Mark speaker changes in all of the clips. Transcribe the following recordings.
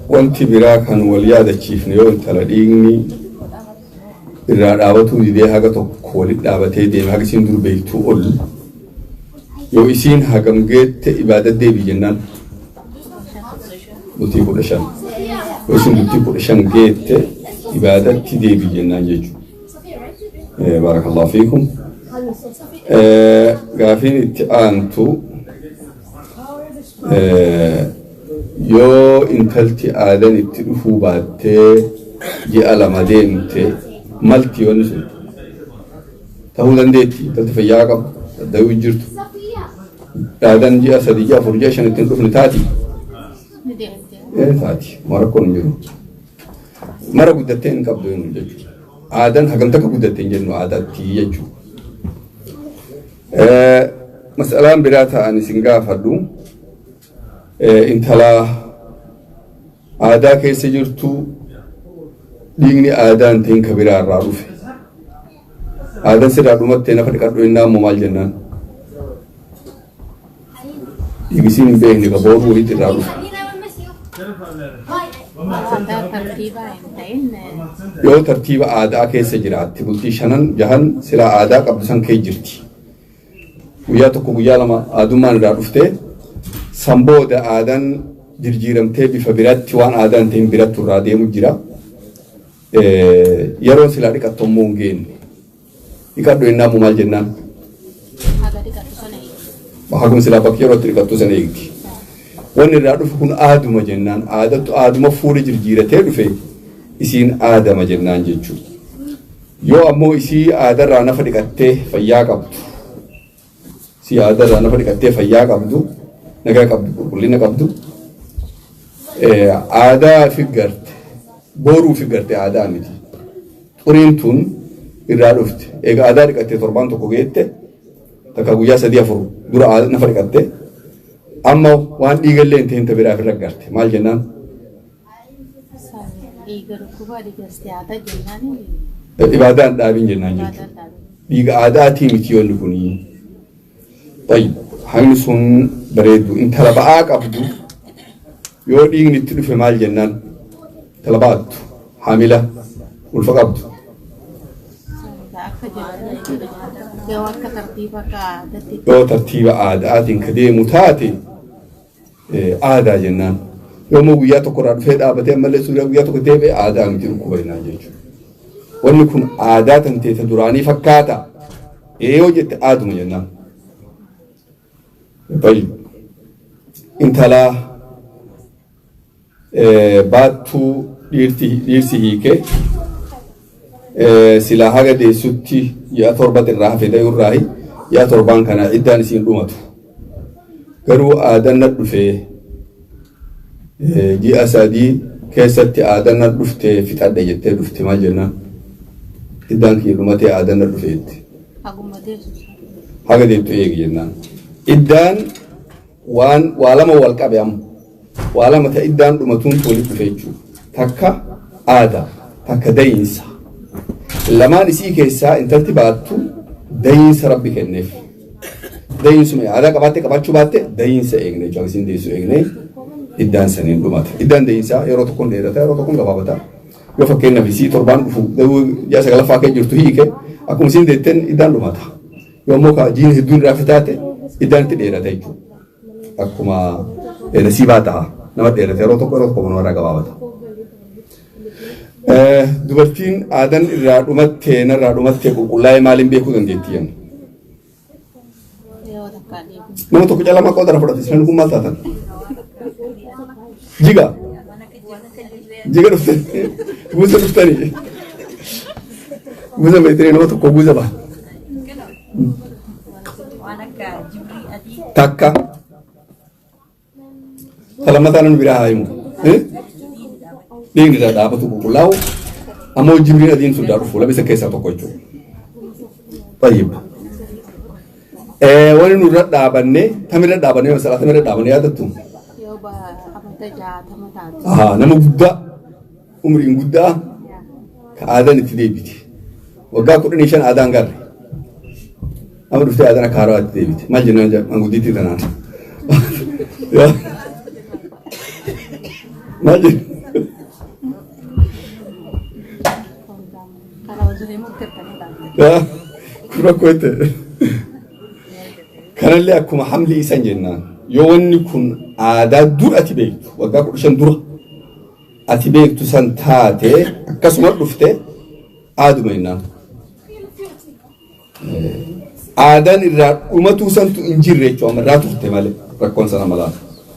Speaker 1: Wanti biraa kan wal yaadachiifne yoo intala dhiigni irraa dhaabatuu didee haga tokko walit dhaabatee deeme haga isiin dur beektuu ol yoo isiin hagam geette ibaada deebi jennaan bultii 15 yoo isiin bultii 15 geette ibaadatti deebi jennaan jechuudha. Baarakallahu fiikum. Gaafiin itti aantu Yoo intalti aadan itti dhufuu baattee ji'a 2 deemte malti yoonni sun tahuu dandeetti intalti fayyaa qabdu dayuu jirtu aadan ji'a 3 ji'a 4 ji'a 5 itti hin dhufne taati
Speaker 2: Ni deemte.
Speaker 1: ee taati ma rakkoon hin jiru mara guddattee hin qabdu jennu jechuudha aadan hagam takka guddatte hin jennu aadaatti jechuudha. Mas'alaan biraa ta'an isin gaafadhu intala aadaa keessa jirtu dhiigni aadaa hin ta'in ka biraa irraa dhufe. Aadaan sirraa dhumattee nafa dhiqadhu jennaan immoo maal jennaan? Dhiigisiin hin beekne ka booruu wayiitti irraa dhufe.
Speaker 2: Aadaa tartiibaa hin ta'in
Speaker 1: Yoo tartiiba aadaa keessa jiraatte bultii shanan jahan silaa aadaa qabdu san kee jirti. Guyyaa tokko guyyaa lama aadummaan irraa dhuftee san booda aadaan jirjiiramtee bifa biratti waan aadaa hin ta'in birattu irraa deemu jira. Yeroon silaa dhiqattu ammoo hin geenne. Dhiqadhu jennaan immoo maal jennaan?
Speaker 2: Haga dhiqattu sana eegdi.
Speaker 1: Haguma silaa bakki yeroo itti dhiqattu sana eegdi. Wanni irraa dhufu kun aaduma jennaan aadattu aaduma fuula jirjiiratee dhufe isiin aadama jennaan jechuudha. Yoo ammoo isii aadarraa nafa dhiqattee fayyaa qabdu isii aadarraa nafa dhiqattee fayyaa qabdu nagaa qabdu qulqullina qabdu aadaa fi garte booruu fi garte aadaa miti. Xuriin tun irraa dhufte eega aadaa dhiqattee torbaan tokko geette takka guyyaa sadii afur dura nafa dhiqatte amma waan dhiigallee hin ta'in ta biraa ofirra garte maal jennaan?
Speaker 2: Dhiiga dhukkubaa dhiiga istihaadaa jennaan.
Speaker 1: Ibaadaa hin dhaabin jennaan jechuudha. Dhiiga aadaatii miti yoonni kuni. Tayyib hangni sun bareeddu intala ba'aa qabdu yoo dhiigni itti dhufe maal jennaan? Intala baattu haamila ulfa qabdu.
Speaker 2: Akka jedhanitti yoo akka tartiiba akka aadaatti.
Speaker 1: Yoo tartiiba aadaatiin ka deemu taate aadaa jennaan. Yoo immoo guyyaa tokko irraa dhufee dhaabatee ammallee suuraa guyyaa tokko deebi'e aadaa miti dhukkuba jennaan jechuudha. Wanni kun aadaa tan teeta duraanii fakkaata. Ee yoo jette aaduma jennaan. Tayyib. Intala baattuu dhiirti dhiirsi hiike silaa haga deessutti ji'a torbatti irraa hafe dayuu irraahi ji'a torbaan kana iddaan isiin dhumatu. Garuu aadaan na dhufee ji'a sadii keessatti aadaan na dhufte fixadhe jettee dhufte maal jennaan? Iddaan kiyya dhumatee aadaan na dhufe jette.
Speaker 2: Haguma deessu.
Speaker 1: Haga deettu eegi jennaan. Iddaan waan waa lama wal qabe amma. Waa lama ta iddaan dhumatuuntu walitti dhufe jechuudha. Takka aadaa, takka dayiinsa. Lamaan isii keessaa intalti baattu dayiinsa Rabbi kenneef. Dayiinsuma aadaa qabaatte qabaachuu baatte dayiinsa eegne jechuudha. Isiin deessu eegne iddaan saniin dhumata. Iddaan dayiinsaa yeroo tokkoon dheerata yeroo tokkoon gabaabata. Yoo fakkeenyaaf isii torbaan dhufu dayuu ji'a sagalaffaa kee jirtu hiike akkuma isiin deetteen iddaan dhumata. Yoo immoo ka jiin hedduun irraa fitaate iddaan itti dheerata jechuudha. Akkuma nasiibaa ta'a. Nama dheerata yeroo tokko yeroo tokko namarraa gabaabata. Dubartiin aadan irraa dhumattee narraa dhumattee qulqullaa'ee maaliin beekuu dandeetti jenna.
Speaker 2: Yoo takkaa dhiibu.
Speaker 1: Nama tokko caalaa maqaa qooda fudhate isin kun maal taatan? Jiga. Jiga dhuftanii. Guuza dhuftanii. Guuza beektanii nama tokko guuza ba'a.
Speaker 3: Waan akka jibrii adii
Speaker 1: Takka. Ta lammataa namni biraa haa himu. Dhiigni irraa dhaabatu qulqullaa'u ammoo jibriin adiin sun irraa dhufu lama isa keessaa tokko jechuudha. Tayyib. Wani nurra dhaabanne tamirra dhaabanne masalaa tamirra dhaabanne yaadattu.
Speaker 2: Yoo amata 60 taate.
Speaker 1: Ahaa, nama guddaa umriin guddaa ka aadaan itti deebite. Waggaa 15 aadaan garre. Amma dhuftee aadaan akka haarawaa itti deebite. Maal jennaan maanguddiittii tanaan? Maal jenna?
Speaker 2: Deemuu gartanii ilaalte.
Speaker 1: Kun rakkoo itti. Kanallee akkuma hamli isan jennaan yoo wanni kun aadaa dur ati beektu waggaa 15 dura ati beektu san taate akkasuma dhufte aaduma jennaan. Aadaan irraa dhumatuu santu hin jirre jechuudha amma irraa turte malee rakkoon sana malaa.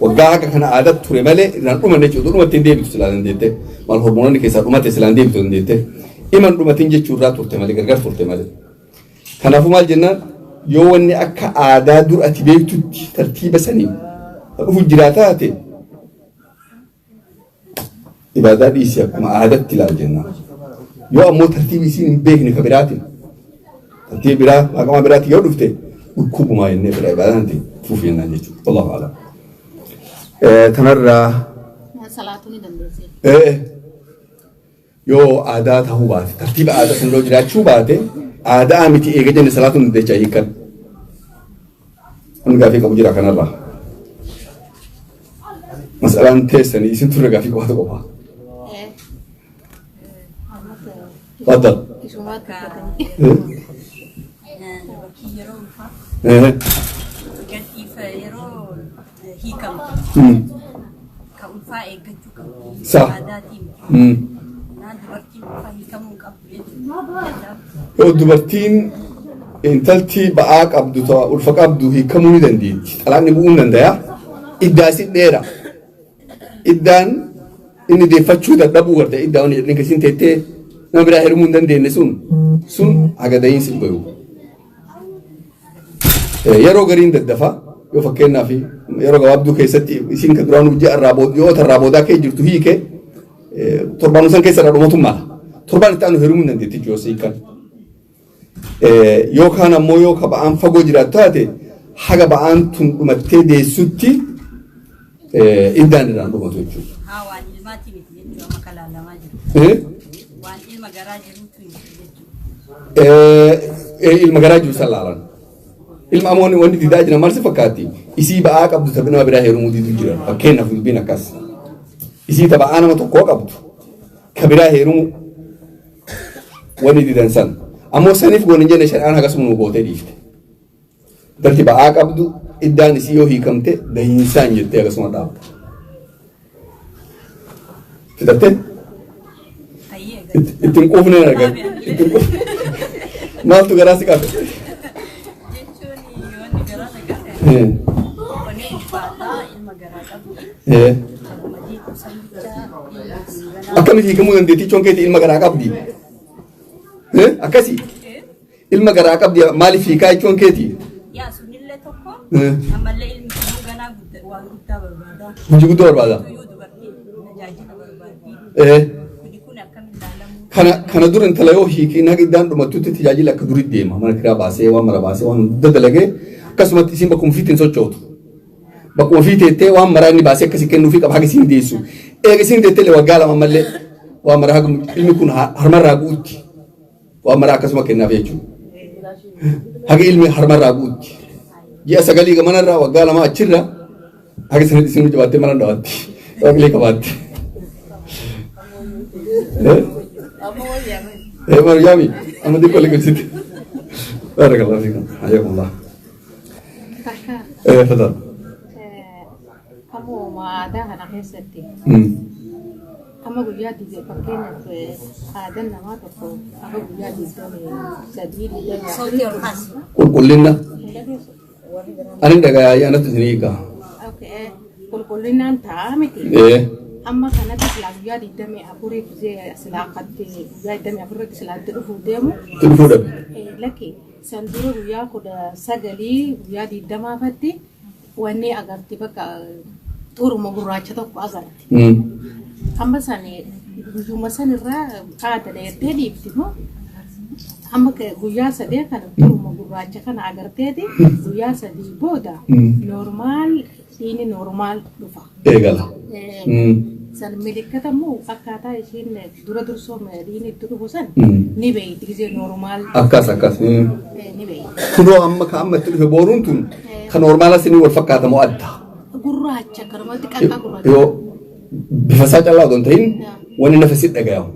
Speaker 1: Waggaa haqa kana aadaa ture malee irraan dhumanne jechuudha dhumatti hin deebitu silaa dandeette maal hormoononni keessaa dhumate silaa hin deebitu dandeette iman dhumatin jechuu irraa turte malee gargar turte malee. Kanaafuu maal jennaan yoo wanni akka aadaa dur ati beektutti tartiiba saniin dhufu jiraa taate ibaadaa dhiisi akkuma aadaatti ilaal jennaan. Yoo ammoo tartiibi isiin hin beekne ka biraatiin tartiiba biraa maqama biraatiin yoo dhufte dhukkubumaa jennee bira ibaadaan ta'e fuuf jennaan jechuudha. Wallahu a'lam. Tanarraa
Speaker 2: Salaatuu ni dandeessi.
Speaker 1: Yoo aadaa ta'uu baate tartiiba aadaa san yoo jiraachuu baate aadaa miti eega jenne salaatuun dandeecha hiikan. Namni gaafii qabu jira kanarraa. Mas'alaan teessanii isin turre gaafii qabaatu qofa. Faddal.
Speaker 2: Isumaatti uffatanii.
Speaker 3: Dubartii yeroo ulfaa gadhiifa yeroo hiikamtu ka ulfaa eeggachuu qabdu.
Speaker 1: Sa.
Speaker 3: Aadaatiin. Naan dubartiin ulfaa hiikamuu hin qabdu jechuudha.
Speaker 1: Yoo dubartiin intalti ba'aa qabdu ta'a ulfa qabdu hiikamuu ni dandeetti. Xalaaqni bu'uu ni danda'a. Iddaa isin dheera. Iddaan inni deeffachuu dadhabuu garte iddaa wanni jedhanii kasiin teettee nama biraa heerumuu hin dandeenye sun sun haga da'iinsi hin bayu. Yeroo gariin daddafa yoo fakkeenyaaf yeroo gabaabduu keessatti isiin kan duraan ji'a irraa booda yoo irraa boodaa kee jirtu hiike torbaan san keessa irraa dhumatu mala. Torbaan itti aanu heerumuu hin dandeetti jechuudha hiikan. Yookaan ammoo yoo ka ba'aan fagoo jiraatu taate haga ba'aan tun dhumattee deessutti iddaan irraan dhumatu jechuudha.
Speaker 3: Haa waan ilmaati miti jechuudha amma kalaalamaa jiru. Waan ilma garaa jiruutu miti jechuudha.
Speaker 1: Ilma garaa jiru san laalan. Ilma ammoo wanni didaa jiran maal si fakkaatti? Isii ba'aa qabdu taphi nama biraa heerumuu diduu jiran fakkeenyaaf dubbiin akkas. Isii ta ba'aa nama tokkoo qabdu ka biraa heerumuu wanni didan san. Ammoo saniif goone hin jenne shari'aan akkasuma nu gootee dhiifte. Intalti ba'aa qabdu iddaan isii yoo hiikamte dahiinsaan jettee akkasuma dhaabda. Fixattee?
Speaker 3: Ayyee
Speaker 1: Ittiin quufneen argan. Ittiin quufne. Maaltu garaa si qabe?
Speaker 3: Jechuun wanni garaa na qabe wanni ulfaataa ilma garaa qabdi. Akkuma jiitu san bichaa ilma kun ganaa.
Speaker 1: Akkamitti hiikamuu dandeettii choon keetii ilma garaa qabdi? Akkasii ilma garaa qabdi maaliif hiikaa jechuun keetii?
Speaker 3: Yaa sunillee tokko ammallee ilmi kun ganaa waan guddaa barbaada.
Speaker 1: Hojii guddaa barbaada.
Speaker 3: Tuyyuu dubartii tajaajila barbaaddi. Kuni kun akkamiin ilaalamuu?
Speaker 1: Kana dura intala yoo hiikiin haga iddaan dhumattutti tajaajila akka durii deema. Mana kiraa baasee waan mara baasee waan hunda dalagee akkasumatti isiin bakkuma ofiitti hin sochootu. Bakkuma ofii teettee waan maraa inni baasee akkasii kennuufii qaba haga isiin deessu. Eega isiin deettee illee waggaa 2 ammallee waan maraa haga ilmi kun harmarraa guutti. Waan maraa akkasuma kennaaf jechuudha. Haga ilmi harmarraa guutti. Ji'a 9 gamanarraa waggaa 2 achirraa haga sanitti isin jabaattee mana dhawaatti. Waaqlee qabaatti. Maryaami amma xiqqoo liqimsite. Barakallahu fiikum. Hayyakumullah.
Speaker 2: Takka
Speaker 1: Fadal.
Speaker 2: Ammoo aadaa kana keessatti amma guyyaa digdami fakkeenyaaf aadaan namaa tokko amma guyyaa 23 24
Speaker 3: Sauti ol kaasi.
Speaker 1: Qulqullina. Ani dhagayaa anatti isin hiika.
Speaker 2: Okay, qulqullinaan taa'aa miti. Amma kanatti silaa guyyaa 24 gisee silaa akkatti guyyaa 24 silaa itti dhufuu deemu.
Speaker 1: Itti dhufuu dhabe.
Speaker 2: Lakki san dura guyyaa 19 guyyaa 20fatti wanni agarti bakka xuruma gurraacha tokko agarti. Amma san guyyuma san irraa aada dheertee dhiifti moo amma guyyaa sadee kana xuruma gurraacha kana agarteeti guyyaa 3 booda normaal dhiini normaal dhufa.
Speaker 1: Eegala.
Speaker 2: San milikkata immoo akkaataa isheen dura dursoo dhiini itti dhufu san ni beeyti gisee normaal.
Speaker 1: Akkas akkas.
Speaker 2: Ni beeyti.
Speaker 1: Kunoo amma ka amma itti dhufe booruun tun kan normaala sinii wal fakkaata moo adda?
Speaker 2: Gurraacha kanumatti qaqqaa gurraacha.
Speaker 1: Yoo bifa isaa callaa otoo hin ta'in wanni nafa si dhagayamu.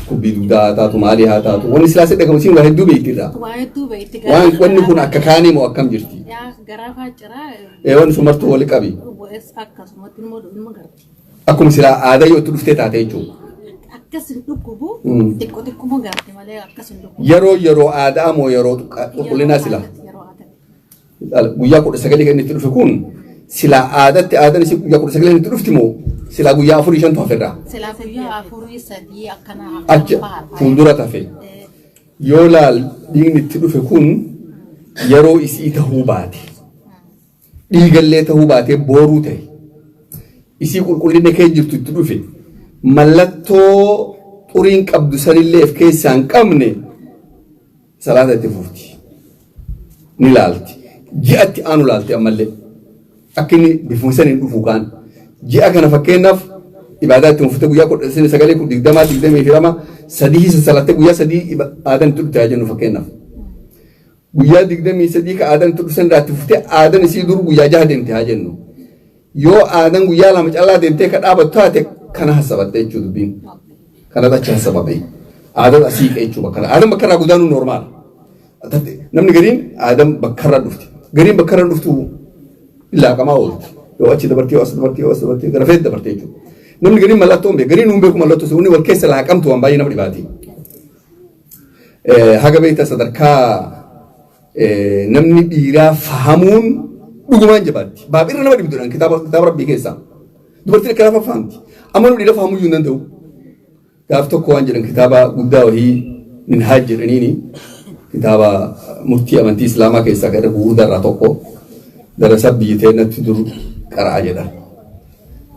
Speaker 1: Kubbii dugdaa haa taatu, maalii haa taatu, wanni silaa sidha kamsiin waa hedduu beektirra.
Speaker 2: Waa hedduu beekti.
Speaker 1: Waan wanni kun akka kaanii moo akkam jirti?
Speaker 2: Yaa garaa faa ciraa.
Speaker 1: Ee wanni sun martuu wali qabi.
Speaker 2: Akkasumatti immoo dhuma garti.
Speaker 1: Akkuma silaa aadaa yoo itti dhuftee taate jechuudha.
Speaker 2: Akkas hin dhukkubu xiqqoo xiqquma garte malee akkas hin dhukkubu.
Speaker 1: Yeroo yeroo aadaa moo yeroo qulqullinaa silaa?
Speaker 2: Yeroo aadaa.
Speaker 1: Guyyaa 19 kan inni itti dhufe kun silaa aadaatti aadaan isii guyyaa 19 inni itti dhufti moo silaa guyyaa 4 5 hafeerraa?
Speaker 2: Silaa guyyaa 4 3 akkana
Speaker 1: Achi fuuldura tafe. Yoo laal dhiigni itti dhufe kun yeroo isii tahuu baate. Dhiigallee tahuu baatee booruu ta'e. Isii qulqullina kee jirtu itti dhufe. Mallattoo xuriin qabdu sanillee of keessaa hin qabne salaata itti fufti. Ni laalti. Ji'atti aanu laalti ammallee. Akka inni bifuma saniin dhufu kaan. Ji'a kana fakkeenyaaf ibaadaa itti fuftee guyyaa 19 20 22 3 salattee guyyaa 3 aadaan itti dhufte haa jennu fakkeenyaaf. Guyyaa 23 ka aadaan itti dhufsan irraa itti fuftee aadaan isii dur guyyaa 6 deemte haa jennu. Yoo aadaan guyyaa 2 callaa deemtee ka dhaabattu taate kana hasabatte jechuudha dubbiin. Kanatu achi hasababe. Aadaan asii qe'ee jechuudha bakka irraa. Aadaan bakka irraa gudaanuu normaala. Namni gariin aadaan bakka irraa dhufti. Gariin bakka irraa dhuftu laaqamaa oolti. Yoo achi dabartee yoo as dabartee yoo as dabartee gara feet dabartee jechuudha. Namni gariin mallattoo hin beeku. Gariin hin beeku mallattoo sun wal keessa laaqamtu waan baay'ee nama dhibaati. Haga beektaa sadarkaa namni dhiiraa fahamuun dhugumaan jabaatti. Baabirra nama dhibduudhaan kitaaba rabbii keessaa. Dubartiin akka lafa fahamti. Amma nu dhiira fahamuu hin danda'u. Gaaf tokko waan jedhan kitaaba guddaa wahii Minhaaj jedhaniini kitaaba murtii amantii Islaamaa keessaa kan irra gurguddaa irraa tokko darasa biyyi teennatti dur qara'a jedha.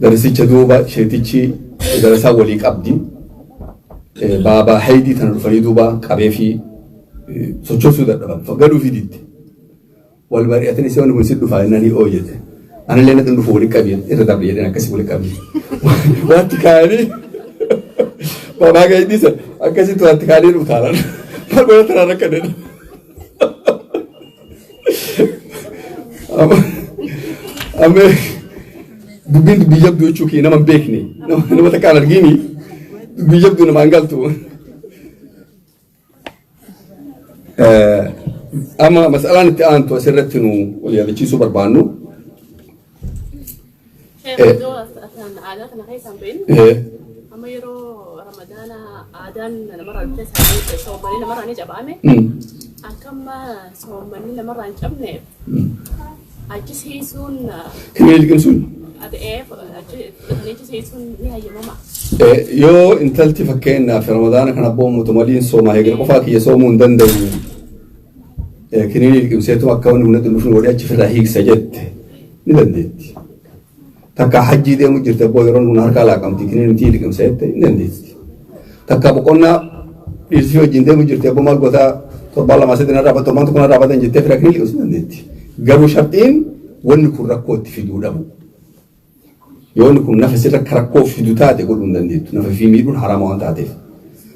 Speaker 1: Darasicha duuba sheetichi darasaa walii qabdi. Baabaa haydii tana dhufanii duuba qabee fi sochoosuu dadhaban. Galuu fi didde. Wal mari'atanii si wanni kun si dhufaa jennaan oo jedhe. Anallee natti dhufu wali qabi irra darbe jedheen akkasii wali qabi. Waanti kaayanii baabaa haydii sana akkasitti waanti kaayanii dhuftaaran. Maal godha tanaan rakkadhe. Amma dubbiin dubbii jabduu jechuu kee nama hin beekne nama takka hin argini dubbii jabduu namaan galtu. Amma mas'alaan itti aantu asirratti nu wal yaadachiisuu barbaannu.
Speaker 4: Aadaa kana keessa hin bahin. Amma yeroo Ramadaana aadaan namarraa dhufte soommanni namarraa ni cabaame. Akka amma soommanni namarraa hin cabneef achi siisuun.
Speaker 1: Kinii liqimsuun.
Speaker 4: Achi siisuun ni hayyamama.
Speaker 1: Yoo intalti fakkeenyaaf Ramadaana kana boomutu maliin soomaa eegale qofaa kiyya soomuu hin danda'u. Kiniinii liqimseetu akka wanni humna dhufni godhee achi ofirraa hiiksa jette ni dandeetti. Takka hajjii deemu jirte abboo yeroon kun harkaa laaqamti kiniinii liqimsa jette ni dandeetti. Takka boqonnaa dhiirsii wajjin deemu jirte abboo maal gootaa torbaan 2 3 narraa torbaan 1 narraa baatan jettee fira kiniinii liqimsuu dandeetti. Garuu sharxiin wanni kun rakkoo itti fiduu dhabu. Yoo wanni kun nafa sirra rakkoo fidu taate godhuu hin dandeettu. Nafa fi miidhuun haraama waan taateef.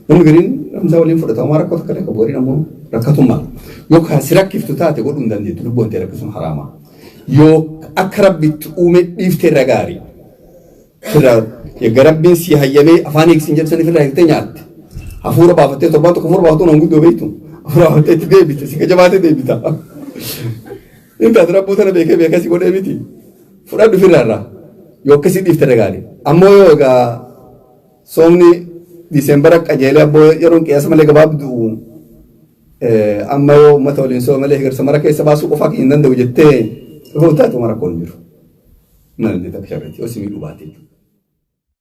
Speaker 1: Namni gariin namsaa waliin fudhata homaa rakkoo takka illee qabu gariin ammoo rakkatummaa. Yoo kan si rakkiftu taate godhuu hin dandeettu lubbuun ta'e rakkisuun haraama. Yoo akka rabbitti uume dhiiftee irra gaarii. Firraa eegga rabbiin si hayyamee afaan hiiksiin jedhu sanii firraa hiiktee nyaatte. Hafuura baafattee torbaan tokko hafuura baafattuu nan guddoo beektu. Hafuura baafattee itti deebite si jabaatee deebita. Intaati rabbuu tana beekee beekee si godhee miti. Fudhadhu firraa irraa. Yoo akkasii dhiifte irra gaarii. Ammoo yoo egaa soomni Diseembara qajeelee abboo yeroon qiyaasa malee gabaabdu amma yoo uummata waliin sooma malee hegersa mara keessa baasuu qofaa hin danda'u jettee yoo taate mara rakkoon hin jiru. Mana illee takka sharreetti yoo si miidhuu baate jechuudha.